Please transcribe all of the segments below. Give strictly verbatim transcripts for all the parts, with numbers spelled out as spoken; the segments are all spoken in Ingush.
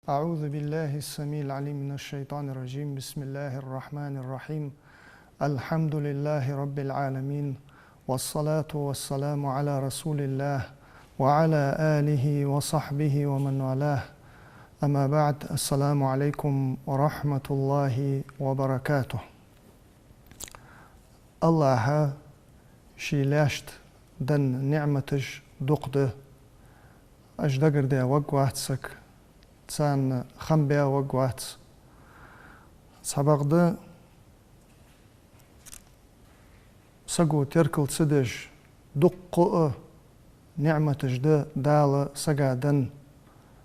أعوذ بالله السميع العليم من الشيطان الرجيم. بسم الله الرحمن الرحيم. الحمد لله رب العالمين. والصلاة والسلام على رسول الله وعلى آله وصحبه ومن والاه. أما بعد. السلام عليكم ورحمة الله وبركاته. АллахӀа ший лаьшта денна ниӀматаш дукха да. Уж дагардаь варгвац саг, царна хам баь варгвац. Цхьабакъда саго теркал ца деш, дуккха а ниӀматаш да Дала сага денна,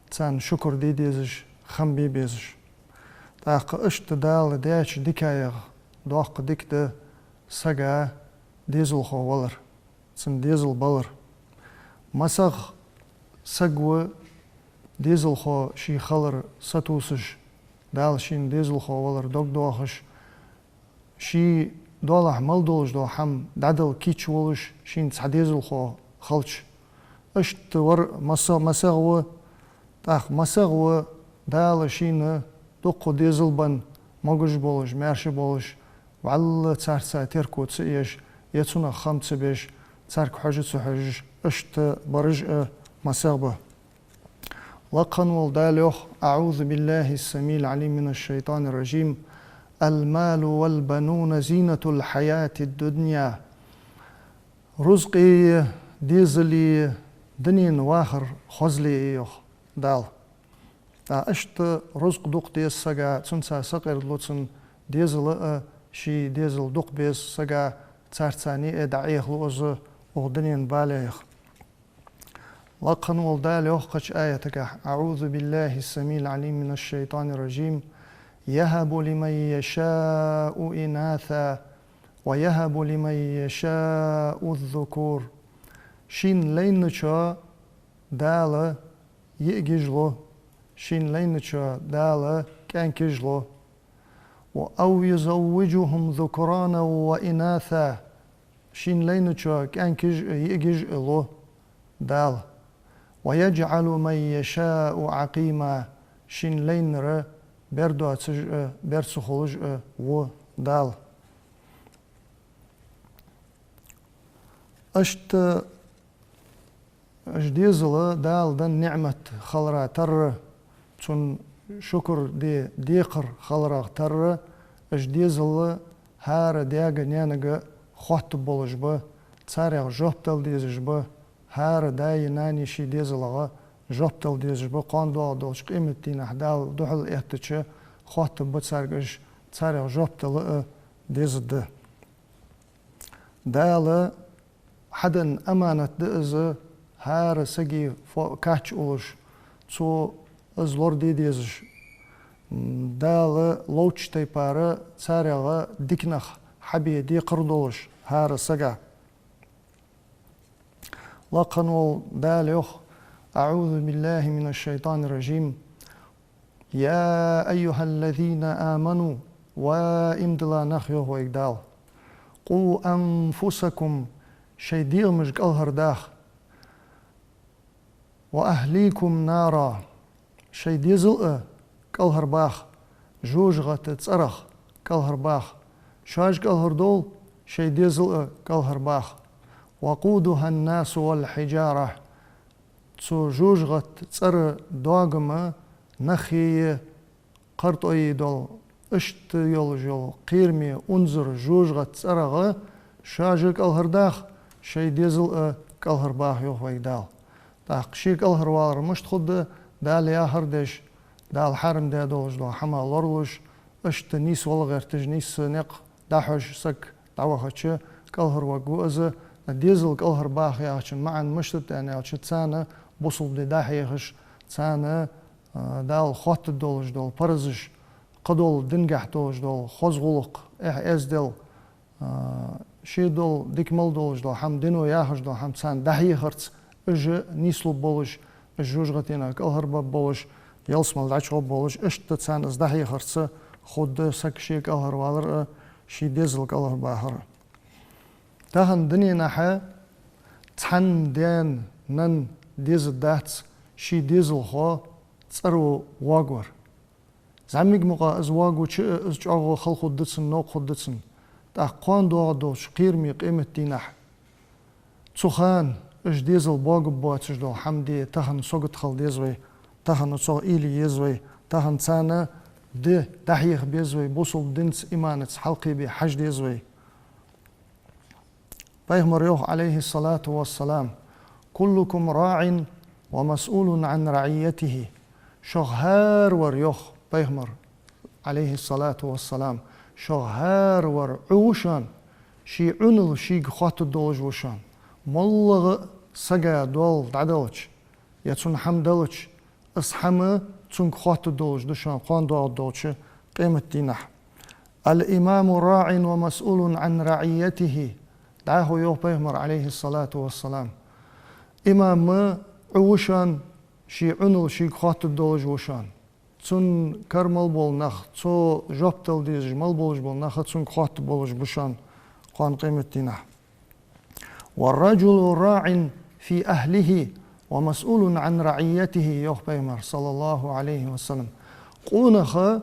царна шукр де дезаш, хам бе безаш. ТӀаккха иштта Дала даьча дикаех доккха дика да сага дезалхо валар, цунна дезал балар. МасагӀа саг ва дезалхо ший хилар сатувсаш, Дала шийна дезалхо валар дог дохаш, ший доалахьа мел долаш дола хӀама дӀадала кийча волаш, шийна цхьа дезалхо хилча. Иштта вар маса-, масагӀа ва, тӀаккха масагӀа ва Дала шийна дуккха дезал бенна, могаш болаш, маьрша болаш, вӀалла царца терко ца еш, е цунах хам ца беш, царга хьожа ца хьожаш, иштта бараш а масагӀа ба. Лакха вола Дала йоах: أعوذ بالله السميع العليم من الشيطان الرجيم. المال والبنون زينة الحياة الدنيا. Рузкъеи, дезалеи, дунен вахара хозлеи, йоах Дала. ТӀаккха иштта рузкъа дукха деза сага, цунца сакъердалу цунна дезала а, ший дезал дукха беза сага, царца ниӀ дӀаӀехалу из укх дунен балех. Лакха вола Дала йоах кхыча аятагахь: أعوذ بالله السميع العليم من الشيطان الرجيم. يهب لمن يشاء إناثا ويهب لمن يشاء الذكور. Шийна лайначоа Дала йиӀигаш лу, шийна лайначоа Дала кӀаьнкаш лу. أو يزوجهم ذكرانا وإناثا. Шийна лайначоа кӀаьнкаш а, йиӀигаш а лу Дала. ويجعل من يشاء عقيما. Шийна лайнар бер доацаш а, бер ца хулаш а ву Дала. Иштта уж дезал Дала денна ниӀмат хилара тарра, цунна шукр де декхар хиларах тарра, уж дезал хӀара даьга-наьнага хоттаргболаш ба, царех жоп дала дезаш ба, хӀара даи наьнеи ший дезалах жоп дала дезаш ба, кхоана доагӀаргдолча къематдийнахьа Дала духьал эттача хоттаргба царга уж, царех жоп дала а дезаргда. Дала хьаденна аманат да из, хӀара сага фо-, кач уллаш, цо из лораде дезаш. Дала ловча тайпара царех дика нах хьабе декхар долаш хӀара сага. Лакха вола Дала йоах: أعوذ بالله من الشيطان الرجيم. يا أيها الذين آمنوا, ва иман дилла нах, йоах вайга Дала, قوا أنفسكم, шоай дегӀамаш кӀалхардаха, وأهليكم نارا, шоай дезал а кӀалхарбаха, жожагӀата цӀерах кӀалхарбаха, шоаш кӀалхардовла, шоай дезал а кӀалхарбаха. وقودها الناس والحجارة, цу жожагӀата цӀера догӀам нахеи кхартӀойи дола, иштта йолаш йола кхераме унзара жожагӀата цӀерах шоаш а кӀалхардаха, шоай дезал а кӀалхарбаха, йоах вайга Дала. ТӀаккха ше кӀалхарвалар мишта хургда, Дала яхар деш, Дала хьарам даь долаш дола хӀама лоралуш, иштта нийсвала гӀерташ, нийса никъ дӀахьош саг дӀавахача, кӀалхарваргва из. Дезал кӀалхарбаха яхачун маӀан мишта да аьнна аьлча, царна бусалба ди дӀахьехаш, царна, а, Дала хоттаргдолаш дола паразаш, кхыдола дингахьа долаш дола хоза гӀулакх, эхь-эздел, а, ше дола дика мел долаш дола хӀама, дино яхаш дола хӀама царна дӀахьехарца, уж нийслургболаш, уж жожагӀатенах кӀалхарбаргболаш, ялсмала дӀачугӀоргболаш, иштта царна из дӀахьехарца хургда саг ше кӀалхарвалар а, ший дезал кӀалхарбахар а. Тахан дуненахьа цхьан даь-наьна деза дац ший дезалхо цӀерво воагавар. ЗӀамига мукъагӀа из воагавича а, из чӀоагӀа хала хургда цунна, новкъа хургда цунна. ТӀаккха кхоана доагӀаргдолча кхераме къематдийнахьа цу хана уж дезал боагабоацаш дола хӀама де, тахан сагот хила деза вай, тахан цох уйла е еза вай, тахан царна ди дӀахьеха беза вай, бусалба динца, иманаца хьалкхебе хьажа деза вай. Пайхамара йоах, عليه الصلاة والسلام: «كلكم راع ومسؤول عن رعيته». Шох хӀаравар, йоах Пайхамара, عليه الصلاة والسلام, шох хӀаравар Ӏу ва шоана, ший Ӏунал шийга хоаттаргдолаш ва шоана. МоллагӀа а сага доал дӀаделча, е цунна хӀама делча, из хӀама цунга хоаттаргдолаш да шоана кхоана доагӀаргдолча къематдийнахьа. «الإمام راع ومسؤول عن رعيته». ДӀахо йоах Пайхамара, عليه الصلاة والسلام: имам Ӏу ва шоана, ший Ӏунал шийга хоаттаргдолаш ва шоана. Цун кара мел бола нах, цо жоп дала дезаш мел болаш бола нах цунга хоаттаргболаш ба шоана кхоана къематдийнахьа. «والرجل راع في أهله ومسؤول عن رعيته», йоах Пайхамара, صلى الله عليه وسلم. Къонах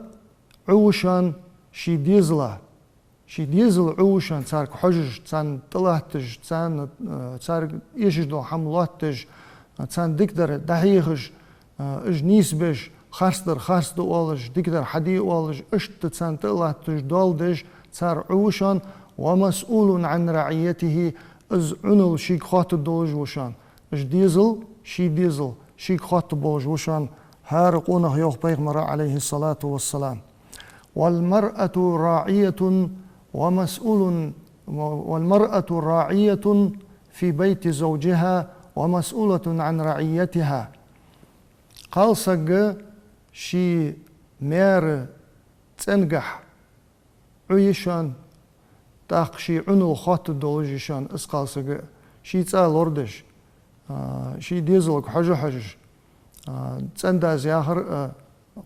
Ӏу ва шоана ший дезала, ший дезал Ӏу ва шоана царга хьожаш, царна тӀалатташ, царна, э, царга эшаш дола хӀама лоаттадеш, царна дикадар дӀахьехаш, уж нийсбеш, харцдар харц да оалаш, дикадар хьаде оалаш, иштта царна тӀа а латташ, доал деш, цар Ӏу ва шоана, «ومسؤول عن رعيته», из Ӏунал шийга хоаттаргдолаш ва шоана. Из дезал, ший дезал, шийга хоаттаргболаш ва шоана хӀара къонах, йоах Пайхамара, عليه الصلاة والسلام. «والمرأة راعية ومسؤول، والمرأة راعية في بيت زوجها ومسؤولة عن رعيتها». Кхалсаг ший маьра цӀенгахьа Ӏу я шоана, тӀаккха ший Ӏунал хоаттаргдолаш я шоана из кхалсаг а, ший цӀа лорадеш, а, ший дезалга хьожа-хьожаш, а, цӀен-дас яхар а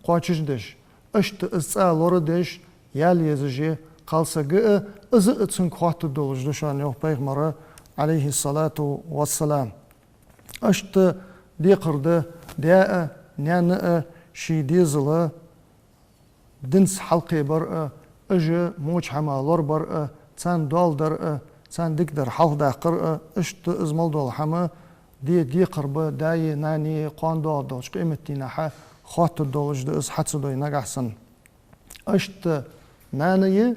кхоачашдеш, иштта из цӀа лорадеш, яла езаш я кхалсаг а, из а цунга хоаттаргдолаш да шоана, йоах Пайхамара, عليه الصلاة والسلام. Иштта декхар да даь а, наьна а ший дезала динца хьалкхебар а, уж воча хӀамах лорабар а, царна доал дар а, царна дикадар хьалхадаккхар а, иштта из мел дола хӀама де декхар ба даьи нанеи кхоана доагӀаргдолча къематдийнахьа хоаттаргдолаш да из хьа ца дой нагахьа санна. Иштта нана я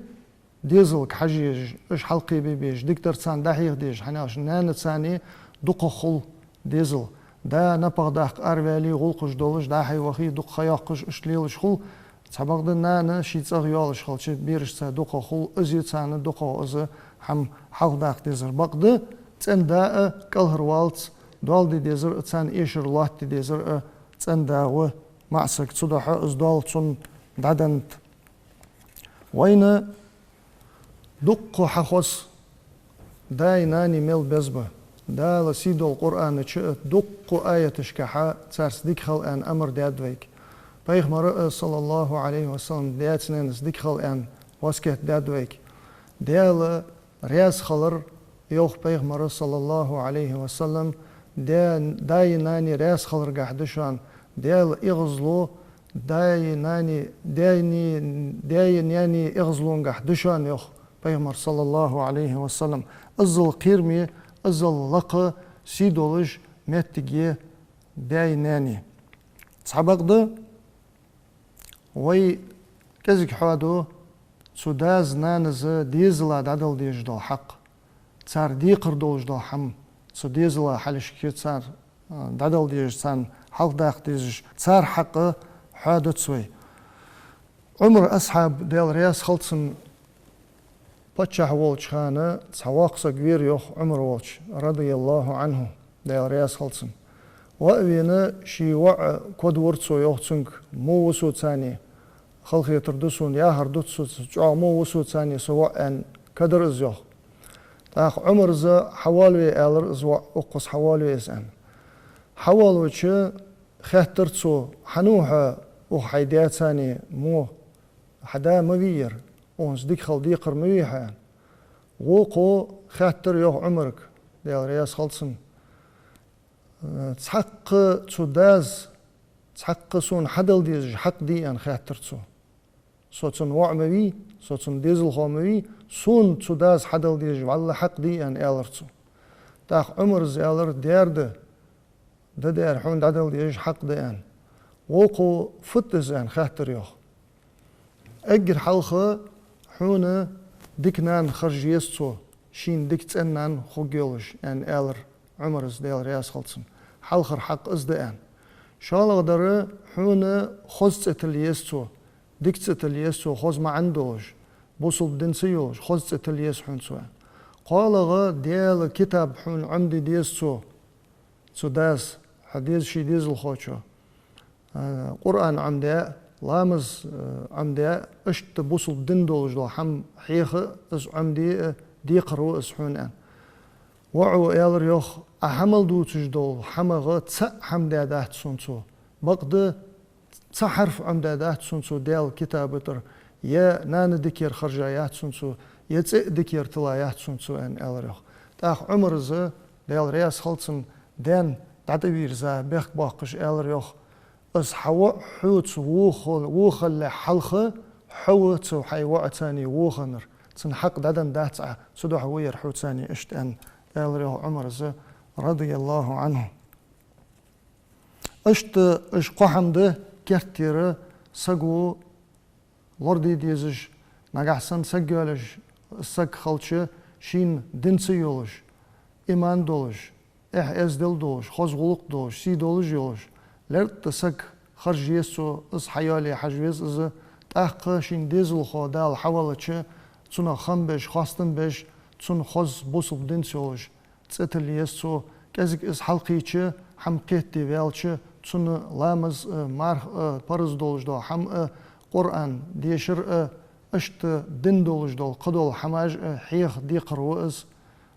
дезалга хьажа езаш, уж хьалкхебе безаш, дикадар царна дӀахьеха дезаш, хӀана аьлча наьнаца дукхагӀа хул дезал. Да напагӀа даккха араваьле, гӀулакхаш долаш, дӀа-хьа вахе, дукха ха йоаккхаш, иштта лелаш хул. Цхьабакъда нана ший цӀагӀа йоалаш хилча, берашца дукхагӀа хул, из я царна дукхагӀа из хӀама хьалхадаккха дезар. Бакъда цӀен-да а кӀалхарвалац, доал де дезар а, царна эшар лоаттаде дезар а цӀен-да ва, маӀа саг. Цудухьа из доал цунна дӀаденнад. Вайна дукха хьахоз даьи нанеи мел беза ба. Дала сийдолча Къуръана чу а дукха аяташкахьа царца дика хила аьнна амар даьд вайга. Пайхамара а, صلى الله عليه وسلم, даьца-наьнаца дика хила аьнна васкет даьд вайга. Даьла раьза хилар, йоах Пайхамара, صلى الله عليه وسلم, даь-, даьи нанеи раьза хиларгахьа да шоана Даьла эгӀазло, даьи нанеи, даьи, даьи наьнеи эгӀазлонгахьа да шоана, йоах Пайхамара, صلى الله عليه وسلم. Иззал кхераме, иззал лакха, сийдолаш моттиг я даьи наьнеи. Цхьабакъда вай кӀезига хьоаду цу дас-нанас дезала дӀадала дезаш дола хьакъ, цар декхар долаш дола хӀама, цу дезала хьалхашка цар, а, дӀадала дезаш, царна хьалхадаккха дезаш, цар хьакъ хьоадоац вай. Ӏумар асхьаб, Даьла раьза хилва цунна, паччахь волча хана цхьа воккха саг вера, йоах, Ӏумар волча, رضي الله عنه, Даьла раьза хилва цунна. Ва а вена, ший воӀ кодвора цо, йоах, цунга: «Мо ва со царна, халахетар да сона, яхар дувц со, чӀоагӀа мо ва со царна са воӀ», аьнна, кадар из, йоах. ТӀаккха Ӏумара: «Хьавоалаве», аьлар из воӀа, укхаза хьавоалаве из, аьнна. Хьавоалавича, Хаьттар цо: «Хьан ва хьо, укх хьай даьца мо, хьа да ма вий ер, укхунца дика хила декхар ма вий хьо?» Вокхо хаьттар йоах Ӏумарга, Даьла раьза хилва цунна: «Цхьаккха цу дас, цхьаккха сона хьадала дезаш хьакъ дий?» — аьнна хаьттар цо. «Со цун воӀ ма вий, со цун дезалхо ма вий, сона цу дас хьадала дезаш вӀалла хьакъ дий?» — аьнна аьлар цо. ТӀаккха Ӏумара аьлар: «Дера да, да дера, хьона дӀадала дезаш хьакъ да», — аьнна. Вокхо: «Фуд из?» — аьнна хаьттар йоах. «Эггара хьалха хьона дика нана харжа еза цо, шийна дика цӀена нана хургйолаш», — аьнна аьлар Ӏумара, Даьла раьза хилва цунна. «Хьалхара хьакъ из да», — аьнна. «ШоллагӀдар, хьона хоза цӀи тилла еза цо, дика цӀи тилла еза цо, хоза маӀан долаш, бусалба динца йолаш, хоза цӀи тилла еза хьона цо», — аьнна. «КхоалагӀа, Даьла китаб хьона Ӏомаде деза цо, цу дас, хьа деза ший дезалхочо, а, Къуръан Ӏомаде, ламаз, а, Ӏомаде, иштта бусалба дин долаш дола хӀама хьеха, из Ӏомаде, а, декхар ва из хьона», — аьнна. ВоӀо аьлар йоах: «Ӏа хьа мел дувцаш дола хӀамах цаӀ хӀама даь дац сона цо. Бакъда цаӀ хьарф Ӏомадаь дац сона цо Даьла китаба тӀара, е нана дикера харжа яц сона цо, е цӀи дикера тилла яц сона цо», — аьнна аьлар йоах. ТӀаккха Ӏумара, Даьла раьза хилва цунна, даьна дӀатӀавийрза, бехк боаккхаш аьлар йоах: «Из хьа воӀ хьоца вохал-, вохалле хьалха, хьо ва цу хьай воӀаца воханар. Цун хьакъ дӀаденна дац Ӏа, цудухьа ва ер хьоца иштта», — аьнна аьлар йоах Ӏумара, رضي الله عنه. Иштта уж кхо хӀама да керттера саго лораде дезаш, нагахьа санна саг йоалаеш, саг хилча, шийна динца йолаш, иман долаш, эхь-эздел долаш, хоза гӀулакх долаш, сий долаш йолаш, лерттӀа саг харжа еза цо, из хьайоалае хьажа веза из, тӀаккха шийна дезалхо Дала хьаваллача, цунах хам беш, хоастам беш, цунна хоза бусалба динца йолаш цӀи тилла еза цо, кӀезига из хьалкхийча, хӀама кхетаде ваьлча, цунна ламаз а, марха а, параз долаш дола хӀама а, Къуръан дешар а, иштта дин долаш дола кхыдола хӀамаш а хьеха декхар ва из,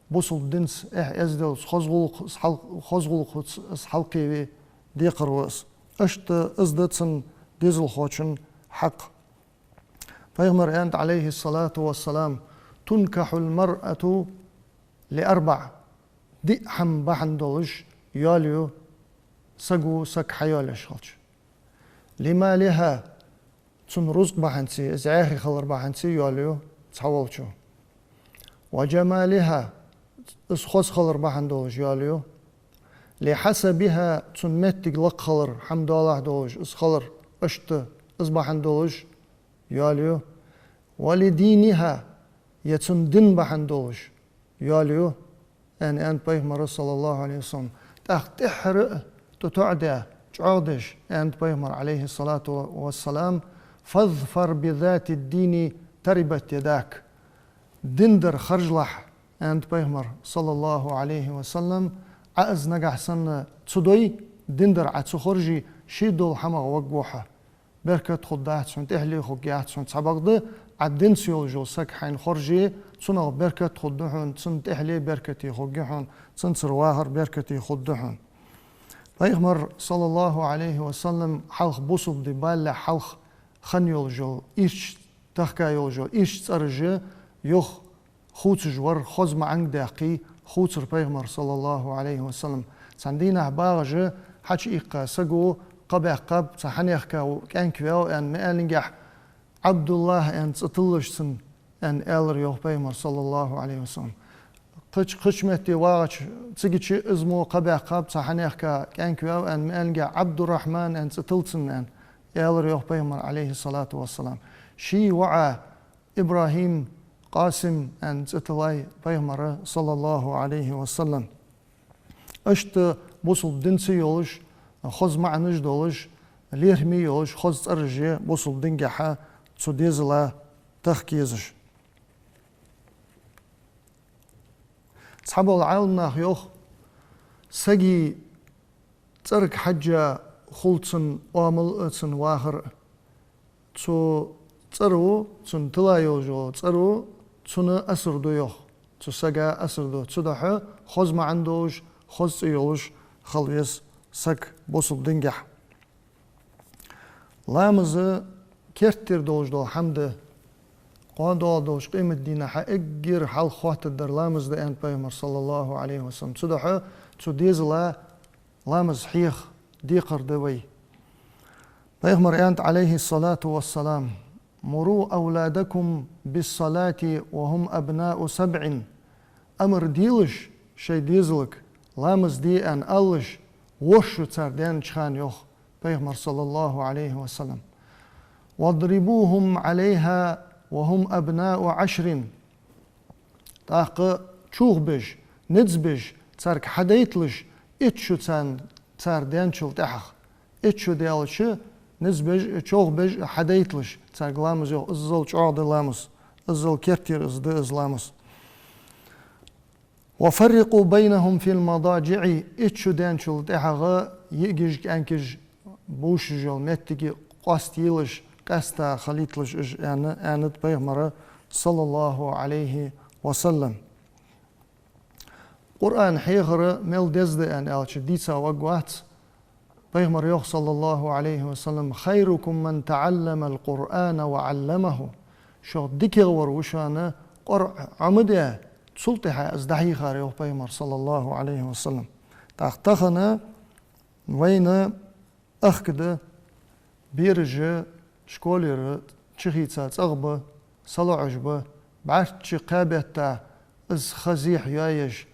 бусалба динца, эхь-эзделца, хоза гӀулакх из хьал-, хоза гӀулакхаца из хьалкхеве декхар ва из. Иштта из да цун дезалхочун хьакъ. Пайхамара аьннад, عليه الصلاة والسلام: «تنكح المرأة لأربع». Диъ хӀама бахьан долаш йоалаю саго саг хьайоалаеш хилча. «لمالها», цун рузкъа бахьанца, из Ӏехий хилар бахьанца йоалаю цхьаволчо. «وجمالها», из хоза хилар бахьан долаш йоалаю. «لحسبها», цун моттиг лакха хилар, хӀама доалахьа долаш из хилар, иштта из бахьан долаш йоалаю. «ولدينها», е цун дин бахьан долаш йоалаю, аьнна, аьннад Пайхамара, صلى الله عليه وسلم. ТӀаккха тӀеххьара а тӀатоӀадаь, чӀоагӀдеш, аьннад Пайхамара, عليه الصلاة والسلام: «فاظفر بذات الدين تربت يداك». Дин дар харжалахь, аьннад Пайхамара, صلى الله عليه وسلم, Ӏа из нагахьа санна ца дой, дин дар Ӏа ца хоржий, ший дола хӀамах варгва хьо. Беркат хургдац хьона, тӀехьале хургьяц хьона. Цхьабакъда, Ӏа динца йолаш йола саг хьайна хоржий, цунах беркат хургда хьона, цун тӀехьале беркате хургья хьона, цунцара вахар беркате хургда хьона. Пайхамар, صلى الله عليه وسلم, хьалха бусалба ди балале хьалха хинна йолаш йола ирча, тахка йолаш йола ирча цӀераш а йоах, хувцаш вар, хоза маӀанга даьккхе хувцар Пайхамар, صلى الله عليه وسلم. Цхьан дийнахьа багӀаш хьачуиккха саго кхаъ баьккхаб, цхьа хьанехка кӀаьнк ваьв аьнна ма аьллинге, «Ӏабдуллахь» аьнна цӀи тиллалаш цунна, аьнна, аьлар йоах Пайхамара, صلى الله عليه وسلم. Кхыча, кхыча метте вагӀача, цигача из мо кхаъ баьккхаб, цхьа хьанехка кӀаьнк ваьв аьнна ма аьллинге, «Ӏабдуррахьман» аьнна цӀи тилла цунна, аьнна, аьлар йоах Пайхамара, عليه الصلاة والسلام. Ший воӀа ИбрахӀим, Къасим аьнна цӀи тиллай Пайхамара, صلى الله عليه وسلم. Иштта бусалба динца йолаш, хоза маӀанаш долаш, лерхӀаме йолаш, хоза цӀераш а бусалба дингахьа цу дезала тахка езаш. Цхьабола Ӏаламнаха йоах, сага цӀерга хьежжа хул цун оамал а, цун вахар а. Цу цӀеро, цун тилла йолаш йола цӀеро, цунна асар ду йоах. Цу сага асар ду. Цудухьа хоза маӀан долаш, хоза цӀи йолаш хила веза саг бусалба дингахьа. Ламаз керттера долаш дола хӀама да. Кхоана доагӀаш долча къематдийнахьа эггара хьалха хоаттаргдар ламаз да, аьннад пайхамара, саллаллахӀу Ӏалайхи ва саллам. Цудухьа цу дезала ламаз хьеха декхар да вай. Пайхамара аьннад, Ӏалайхи ссалату ва ссалам: «مروا أولادكم بالصلاة وهم أبناء سبع». Амар делаш шоай дезалга, ламаз де аьнна алалаш, ворхӀ шу цар даьннача хана, йоах пайхамара, саллаллахӀу Ӏалайхи ва саллам. «واضربوهم عليها وهم أبناء عشر». ТӀаккха чувахабеш, низ беш, царга хьадайталаш итт шу царна, цар даьнначул тӀехьагӀа. Итт шу даьлча, низ беш, чувахабеш, хьадайталаш царга ламаз, йоах. Иззал чӀоагӀа да ламаз, иззал керттера из да из ламаз. «وفرقوا بينهم في المضاجع». Итт шу даьнначул тӀехьагӀа йиӀигаш, кӀаьнкаш бувшаш йола моттиг къоастаелаш, къаьстта хилийталаш уж, аьнна, аьннад пайхамара, саллаллахӀу Ӏалайхи ва саллам. Къуръан хьехар мел деза да аьнна аьлча, дийца варгвац. Пайхамара йоах, саллаллахӀу Ӏалайхи ва саллам: «خيركم من تعلم القرآن وعلمه». Шух дикагӀвар ва шоана КъорӀа Ӏомадаь, цул тӀехьагӀа из дӀахьийхар, йоах пайхамара, саллаллахӀу Ӏалайхи ва саллам. ТӀаккха тахан вайна ахка да бераш школера чухийца цӀагӀа ба, салоӀаш ба, бӀарчча кхаь бетта из ха зехьа йоаеш,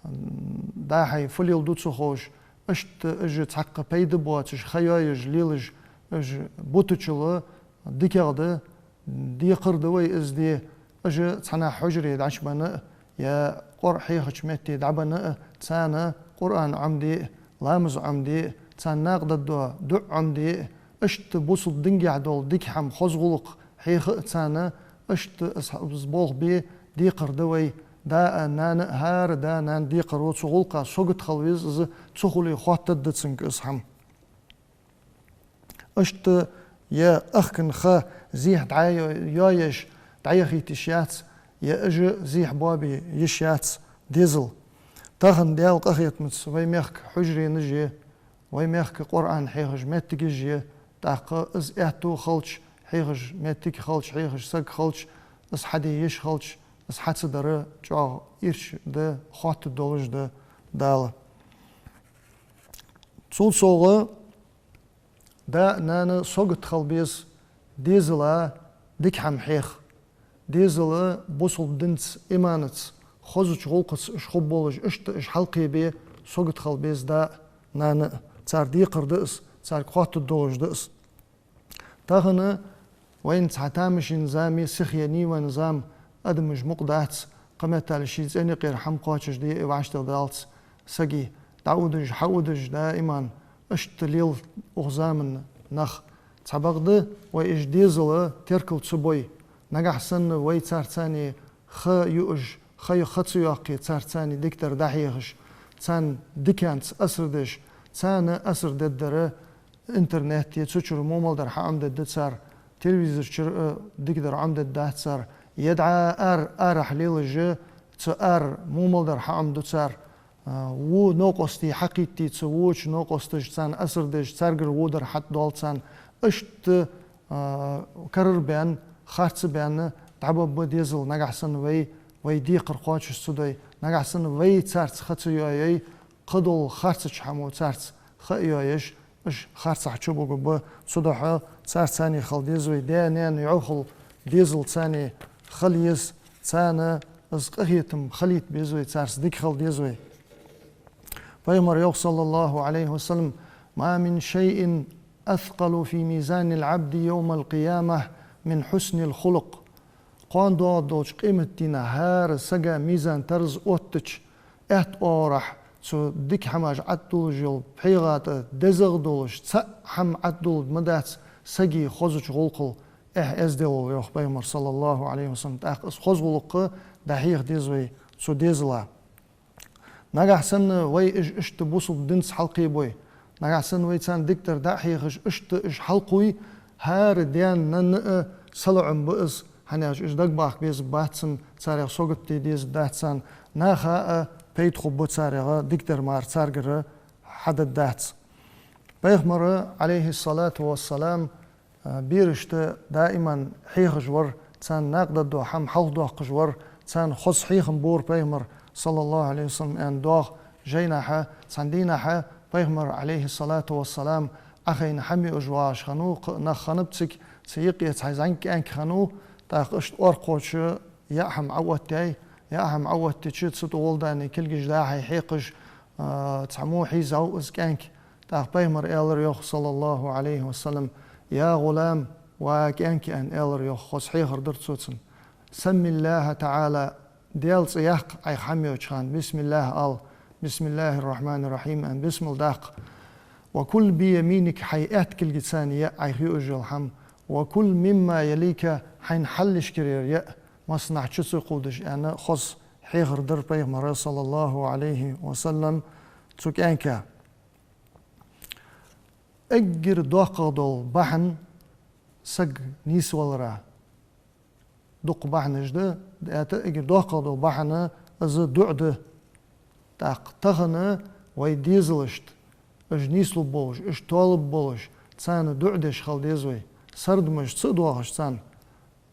дӀа-хьа фу леладу ца ховш, иштта уж цхьаккха пайда боацаш ха йоаеш лелаш уж бутачул дикагӀа да, декхар да вай из де. Уж цхьаннахьа хьужаре дӀачубенна а, е КъорӀа хьехача метте дӀабенна а, царна Къуръан Ӏомаде а, ламаз Ӏомаде а, царна накъадаргдола дуӀа Ӏомаде а, иштта бусалба динагахьа дола дика хӀама, хоза гӀулакх хьеха а царна, иштта из, из болх бе декхар да вай. Да а, нана а, хӀара да, нана декхар ва цу гӀулакха, сагота хила веза из, цу хуле хоаттаргда цунга из хӀама. Иштта е ахкан ха зехьа дӀайо-, йоаеш дӀаяхийта йиш яц, е уж зехьа боабе йиш яц дезал. Тахан Даьла къахетамца вай мехка хьужаренаш я, вай мехка Къуръан хьехаш моттигаш я, тӀаккха из аьттув хилча, хьехаш моттиг хилча, хьехаш саг хилча, из хьаде йиш хилча, из хьа ца дар чӀоагӀа ирча да, хоаттаргдолаш да Дала. Цул совгӀа, да а, нана а сагота хила беза дезала дика хӀама хьеха. Дезала бусалба динца, иманаца, хозача гӀулакхаца уж хургболаш, иштта уж хьалкхебе сагота хила беза да а, нана а. Цар декхар да из, царга хоаттаргдолаш да из. Тахан вайна цхьа тамашийна зама я, сиха енна я вайна зама, адамаш мукъа дац, кхыметтел ший цӀен юкъера хӀама кхоачашде а вӀаштӀехьадалац сага, дӀаудаш, хьаудаш даиман, иштта лел укх заман нах. Цхьабакъда вай уж дезала теркал ца бой, нагахьа санна вай царцани ха юаш, ха ю-, ха ца йоаккхе, царцани дикадар дӀахьехаш, царна диканца асар деш, царна асар дергдар интернете, цу чура мел мел дар хьаӀомадергда цар, телевизора чура а дикадар Ӏомадергдац цар, е дӀа ара, арахьа лелаш а, цу ара мел мел дар хьаӀомаду цар. А, во новкъостий хьакхийтте, цу воча новкъосташа царна асар деш, царгара во дар хьатӀадоал царна. Иштта, а, карара баьнна, харца баьнна дӀабаргба дезал, нагахьа санна вай, вай декхар кхоачаш ца дой, нагахьа санна вай царца ха ца йоайой, кхыдола харцача хӀамо царца ха а йоаеш, уж харцахьа чубугаргба. Цудухьа царцани хила деза вай, даь-наьна йӀовхал дезалцани хила еза, царна из къахетам хилийта беза вай, царца дика хила деза вай. Пайхамара йоах, саллаллахӀу Ӏалайхи ва саллам: «ما من شيء أثقل في ميزان العبد يوم القيامة من حسن الخلق». Кхоана доагӀаргдолча къематдийнахьа хӀара сага мизан-тараз оттача аьтта оагӀорахьа цу дика хӀамаш ӀотӀадуллаш йола пхьегӀа тӀа дезагӀа долаш цхьа хӀама ӀотӀадулларгда ма дац сага хозача гӀулакхал эхь-эзделал, йоах пайхамара, саллаллахӀу Ӏалайхи ва саллам. ТӀаккха из хоза гӀулакх дӀахьеха деза вай цу дезала. Нагахьа санна вай уж иштта бусалба динца хьалкхебой, нагахьа санна вай царна дикадар дӀа а хьехаш, иштта уж хьалкхуй, хӀара даьна-нанна а салоӀам ба из, хӀана аьлча уж дагабаха беза бац царна, царех сагота де деза дац царна, наха а пайда хургба царех, дикадар мара царгара хьадергдац. Пайхамара, Ӏалайхи ссалату ва ссалам, а, берашта даиман хьехаш вар, царна накъадаргдола хӀама хьалхадоаккхаш вар, царна хоза хьехам бора пайхамар, саллаллахӀу Ӏалайхи ва саллам, аьнна доагӀа жайнашка. Цхьан дийнахьа пайхамар, Ӏалайхи ссалату вассалам, Ӏохайна хӀама юаш вагӀаш хиннав, кхы а нах хиннаб цига, цу юкъе цхьа зӀамига кӀаьнк хиннав, тӀаккха иштта оркхочо яа хӀама Ӏооттаяьй, яа хӀама Ӏооттача, цу тӀа гӀолла дани кулгаш дӀа-хьа хьекхаш, а, цхьа мо хьийзав из кӀаьнк. ТӀаккха пайхамара аьлар йоах, саллаллахӀу Ӏалайхи ва саллам: «يا غلام, ва кӀаьнк», аьнна аьлар йоах, хоза хьехар дир цо цунна. «سم الله تعالى, Даьла цӀи яккха Ӏайха хӀама йоача хана, бисмиллахӀ ала, بسم الله الرحمن الرحيم аьнна, бисмилла даккха. وكل بيمينك, хьай аьтта кулгаца яа Ӏайха юаш йола хӀама. وكل مما يليك, хьайна хьалхашкара яр яа, массанахьа чу ца кхувдаш», аьнна, хоза хьехар дир пайхамара, саллаллахӀу Ӏалайхи ва саллам, цу кӀаьнка. Эггара доккхагӀа дола бахьан саг нийсвалара. Дукха бахьанаш да, тӀаккха эггара доккхагӀа дола бахьан из дуӀа да. ТӀаккха тахан вай дезалашта, уж нийслургболаш, уж толургболаш, царна дуӀа деш хила деза вай. Сардамаш ца а доахаш царна,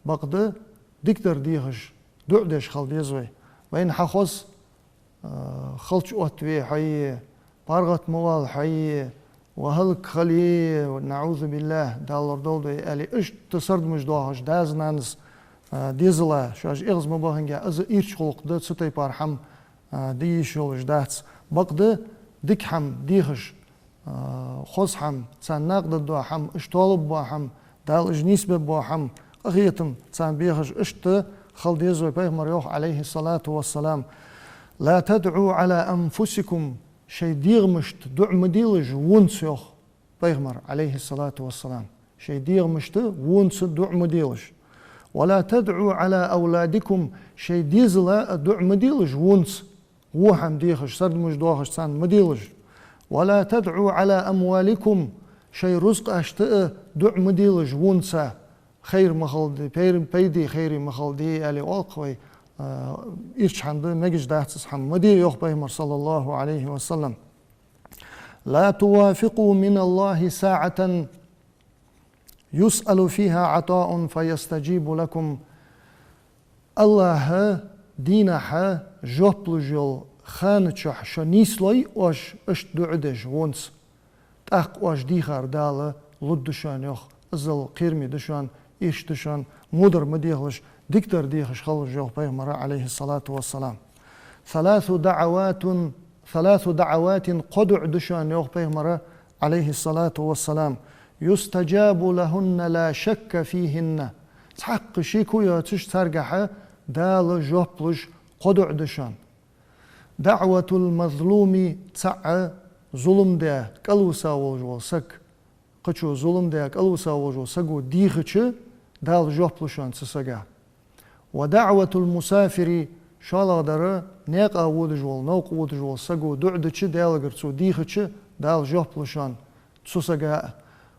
бакъда дикадар дехаш, дуӀа деш хила деза вай. Вайна хьахоз, а, халча оттаве хьо, паргӀата ма вала хьо, ва хӀалак хила, наӀузубиллахӀ, Дала лорадолда вай, аьле, иштта сардамаш доахаш, дас-нанас, а, дезала шоаш эгӀаз ма бахинге, из ирча гӀулакх да, цу тайпара хӀама, а, де йиш йолаш дац. Бакъда дика хӀама дехаш, а, хоза хӀама, царна накъадаргдола хӀама, уж толургбола хӀама, Дала уж нийсбергбола хӀама, къахетам царна бехаш, иштта хила деза вай. Пайхамара йоах, Ӏалайхи ссалату вассалам: «لا تدعوا على أنفسكم», шоай дегӀамашта дуӀа ма делаш вонца, йоах пайхамара, Ӏалайхи ссалату вассалам. Шоай дегӀамашта вонца дуӀа ма делаш. «ولا تدعوا على أولادكم», шоай дезала а дуӀа ма делаш вонца. Во хӀама дехаш, сардамаш доахаш царна ма делаш. «ولا تدعوا على أموالكم», шоай рузкъашта а дуӀа ма делаш вонца. Хайр ма хилда, пайр-, пайда, хайр ма хилда, аьле оал-кх вай, а, ирча хӀама да, мегаш дац из хӀама. Ма де, йоах пайхамара, саллаллахӀу Ӏалайхи ва саллам. «لا توافقوا من الله ساعة يسأل فيها عطاء فيستجيب لكم». АллахӀа дийнахьа жоп луш йола хана чухь шо нийслой оаш иштта дуӀа деш вонца. ТӀаккха оаш дийхар Дала лургда шоана, йоах. Иззал кхераме да шоана, ирча да шоана, водар ма дехалаш, дикадар дехаш хилалаш, йоах пайхамара, Ӏалайхи ссалату вассалам. «ثلاث دعوات، ثلاث دعوات», кхо дуӀа да шоана, йоах пайхамара, Ӏалайхи ссалату вассалам, «يستجاب لهن لا شك فيهن». Цхьаккха шеко йоацаш царгахьа Дала жоп луш кхо дуӀа да шоана. «دعوة المظلوم», цаӀ зулам даь кӀалвиса волаш вола саг, кхычо зулам даь кӀалвиса волаш волча саго дийхача, Дала жоп лу шоана цу сага. «ودعوة المسافر», шоллагӀдар, наькъа водаш вола, новкъа водаш вола саго дуӀа дича, Даьлагара цо дийхача, Дала жоп лу шоана цу сага а.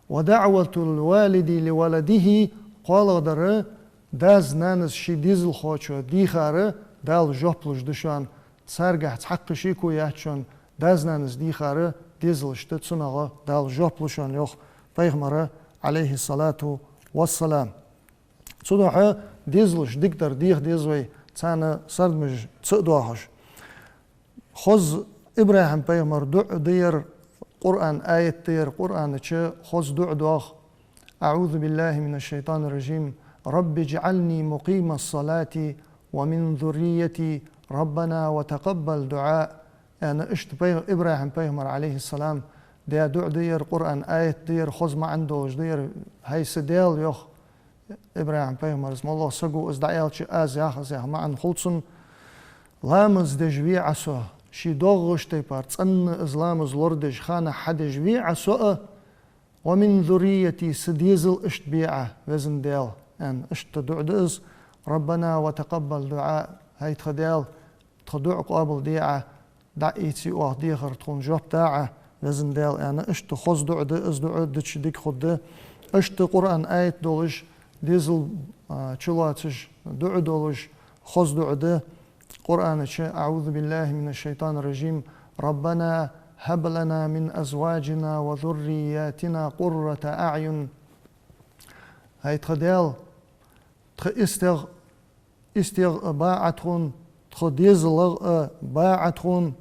«ودعوة الوالد لولده», кхоалагӀдар, дас-нанас ший дезалхочоа дийхар Дала жоп луш да шоана. Царгахьа цхьаккха шеко яц шоана, дас-нанас дийхар дезалашта, цунах Дала жоп лу шоана, йоах пайхамара, Ӏалайхи ссалату вассалам. Цудухьа дезалашта дикадар деха деза вай, царна сардамаш ца а доахаш. Хоза ИбрахӀим-пайхамара дуӀа да ер, Къуръан аят да ер, Къуръана чу хоза дуӀа доагӀа: «أعوذ بالله من الشيطان الرجيم. رب اجعلني مقيم الصلاة ومن ذريتي. ربنا وتقبل دعاء», аьнна, иштта пай-, ИбрахӀим-пайхамара, Ӏалайхи ссалам, даь дуӀа да ер, Къуръан аят да ер, хоза маӀан долаш да ер: «ХӀай са Даьла, — йоах ИбрахӀим-пайхамара, — моллагӀа саго из дӀааьлча, аз ях из, ях маӀан хул цун, ламаз деш ве Ӏа со, ший доагӀача тайпара цӀенна из ламаз лорадеш, ханнахьа хьадеш ве Ӏа со а, ومن ذريتي, са дезал иштта бе Ӏа, Веза Даьла», аьнна, иштта дуӀа да из. «ربنا وتقبل دعاء», хӀай тха Даьла, тха дуӀа къоабалде Ӏа, дӀа а ийце оаха дехар, тхона жоп да Ӏа, Веза Даьла, аьнна, иштта хоза дуӀа да, из дуӀа дича дика хургда. Иштта Къуръан аят долаш, дезал, а, чулоацаш дуӀа долаш, хоза дуӀа да Къуръана чу: «أعوذ بالله من الشيطان الرجيم. ربنا هب لنا من أزواجنا وذرياتنا قرة أعين». ХӀай тха Даьла, тха истех, истех а ба Ӏа тхона, тха дезалах а ба Ӏа тхона,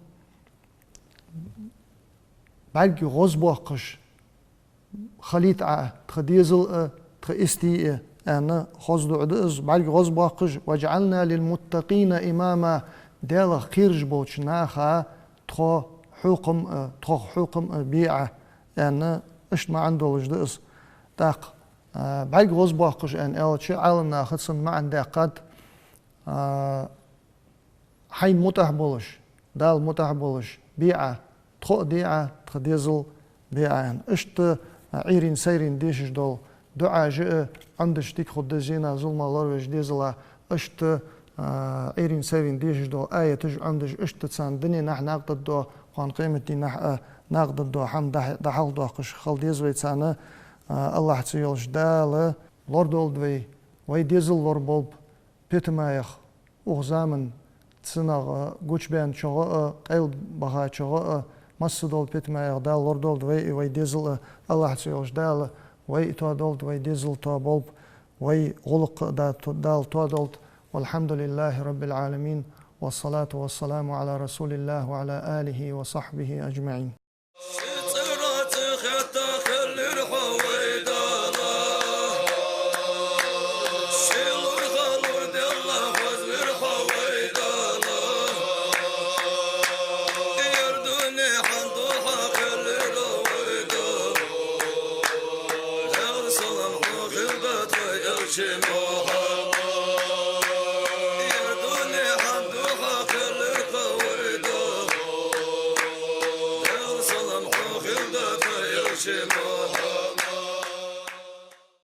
бӀарг гӀозбоаккхаш хилийта Ӏа тха дезал а, тха истий а, аьнна, хоза дуӀа да из, бӀарг гӀозбоаккхаш, «واجعلنا للمتقين إماما», Даьлах кхераш болча наха тхо хьокхам а, тхох хьокхам а бе Ӏа, аьнна, иштта маӀан долаш да из. ТӀаккха, а, бӀарг гӀозбоаккхаш аьнна аьлча, Ӏаламнаха цун маӀан даьккхад, а, Хьайна мутӀахь болаш, Далла мутӀахь болаш бе Ӏа, тхо а де Ӏа, тха дезал бе Ӏа, аьнна. Иштта, а, Ӏуйрийна-сайрийна дешаш дола дуӀаш а Ӏомадича дика хургда, зенах, зуламах лоравеш дезала. Иштта, а, Ӏуйрийна-сайрийна дешаш дола аяташ а Ӏомадича, иштта царна дуненахьа накъадаргдола, кхоана къематдийнахьа а накъадаргдола хӀама дӀа-, дӀахьалхадоаккхаш хила деза вай царна, а, АллахӀа ца йолаш Дала лорадолда вай, вай дезал лораболба питамех, укх заман цунах гучабаьнначох а, къайлабахачох а, массадола питамех Дала лорадолда вай а, вай дезал а. АллахӀа ца йолаш Дала вай а тоадолда, вай дезал а тоаболба, вай гӀулакх а Да-, Дала тоадолда. والحمد لله رب العالمين، والصلاة والسلام على رسول الله وعلى آله وصحبه أجمعين. Ши цӀерах цӀи хетта хилар хьо, вай Дала. Ши лур халур делла хоза вир хьо, вай Дала. Ер дунен хьан духьа хилар, вай Дала. Даьла салам хьона хилда тха элча Мухьаммад. Ер дунен хьан духьа хилар хьо, вай Дала. Даьла салам хьона хилда тха элча Мухьаммад.